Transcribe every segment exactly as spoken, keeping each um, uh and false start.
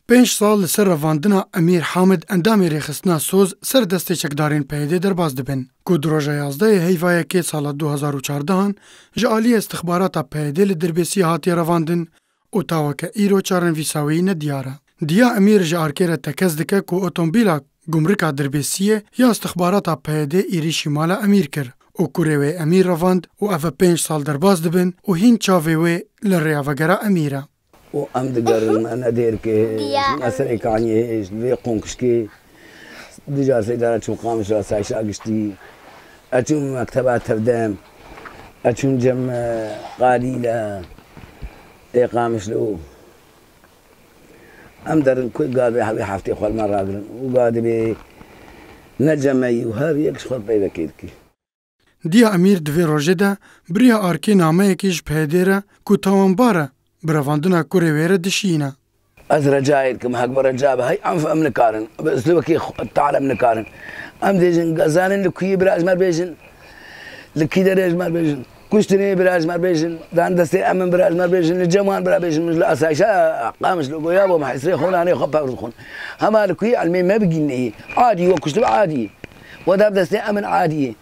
Pênc sal li ser revandina Emîr Hamid endamê rêxistina soz ser destê çekdarên P Y D'ê derbas dibin, ku di roja yazdehê heyvayekê sala du hazar û çardehan ji aliyê istixbarata P Y D'ê li Dirbêsiyê hatiye revandin û ta weke îro çarenvîsa wî nediyar e. Diya Emîr ji arkê re tekez dike ku otomobîla gumrika Dirbêsiyê ya istixbarata P Y D'ê êrîşî mala Emîr kir û kurê wê Emîr revand û ev e pênc sal derbas dibin û hîn çavê wê li rêya vegera Emîr e. û em digerin me ne dêrkê, me serê kaniyê hêj, vê qonkişkê. Du car sê cara çûm Qamişlo, Sayşa giştî. E çûm mekteba tevdem. E çûm cem, e, qalîle. Ê Qamişlo. Em derin ku gavê hevê heftê xwe li me ragirin. Û gavê ne cemeyî û her yek ji xwe peyvekê dikî. Diya Emîr di vê rojê de bi riya arkê nameyekê ji P Y D'ê re ku tawanbar e, bi revandina kurê wê re dişiyîne. Ez recayê dikim, hek bi reca be, hey enf em nikarin, bi uslubekî xwe-, tal em nikarin. Em dêjin, zanin li kuyê bira ji me bêjin, li kî derê ji me bêjin, kuştinê bira ji me bêjin, dan destê em in bira ji me bêjin, li cem wan bira bêjin, min ji li asayişa Qamişlo go yabo, me hesrê xwe nanê xwe pevr dixwin. Hema li kuyê elmê me bigîneyî, adî we kuştibe adî. We dab destê em in adî.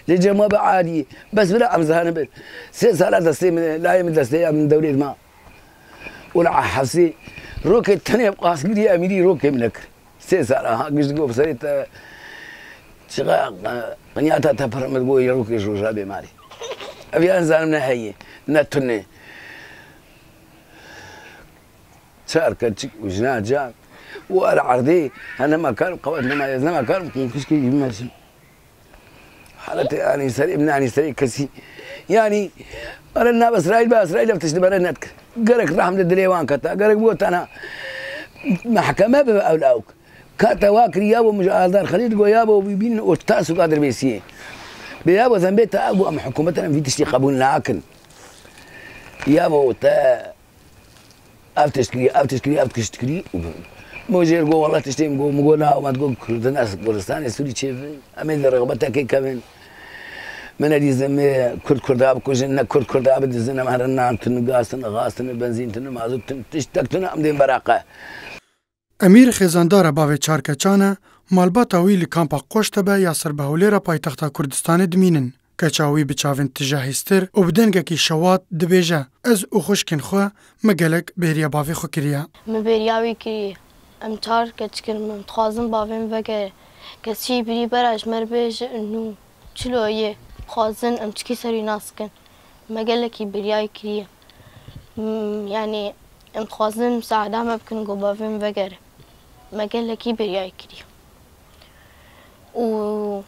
Li cem we bi adî. Bes bira em zanin bi. Sê sala destê min, layê min destê ya min dewrê dima. Û li Hafsê rokê tenê bi qasgirî Emîrî rokê min nekir. Sê sala ha giş digo bi serê te çiqa, e, qinyata te pir min digo yê rokê ji roja bê malê. Ev ya nizanim ne heye, ne tune. Çar keçik û jina can. Û er erdê, he nema kar, qewet nema, ez nema kar, qûnkişkê jî bimeşim. Haletê anî serê, min anî serê kesî. Yanî, ere nav Îsraîl be, Îsraîl ev tişt li bere nedikir. Gerek rehm li dilê wan keta, gerek bigotana mehkeme bibe ew lawik. Kete wa kiriya bo, min ji Aldar Xelîl digo yabo, wî bînin û ta sûka Dirbêsiyê. Bê yabo zembê te, ego em hikûmetê em vî tiştî qebûl nakin. Yabo te Ev tişt kirî, ev tişt kirî, ev tişt kirî. Min jêr got, wela tiştê min got, min got, na, min got, Kurd-, Kurdistanê Sûrî çêbin. Em ê li rexbetekê kevin. Min nedîzin, me Kurd Kurda bikujin, ne Kurd Kurda bidizin, em herin nan tun, gaz tun, xaz tun, benzîn tun, mazût tun, tiştek tun, em dên beraqe. Emîr xêzandara bavê çar keçan e, malbata wî li kampa Qoştebe ya ser bi Hewlêra paytexta Kurdistanê dimînin. Keça wî bi çavên tije hêstir û bi dengekî şewat dibêje, ez û xwişkên xwe me gelek bêriya bavê xwe kiriye. Min bêriya wî kiriye. Em çar keçik in, min dixwazin bavê min vegere. Kesî birî bera ji me re bêje nû çilo ye, dixwazin em çikî ser wî nas bikin. Me gelekî bêriya wî kiriye. M-, yanî em dixwazin misaada me bikin ku bavê min vegere. Me gelekî bêriya wî kiriye. Û,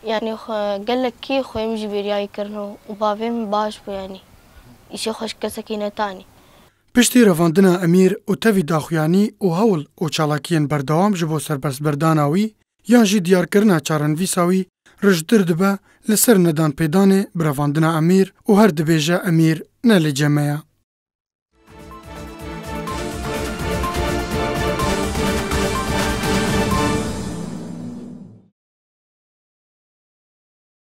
yanî, xwe-, gelekî xwê min jî bêriyayî kirin û, û bavê min baş bû, yanî, îşê xweş kesekî netanî. Piştî revandina Emîr û tevî daxuyanî û hewl û çalakiyên berdewam ji bo serbestberdana wî, yan jî diyarkirina çarenvîsa wî, roj dir dibe li ser nedan pêdanê bi revandina Emîr û her dibêje Emîr ne li cem me ye.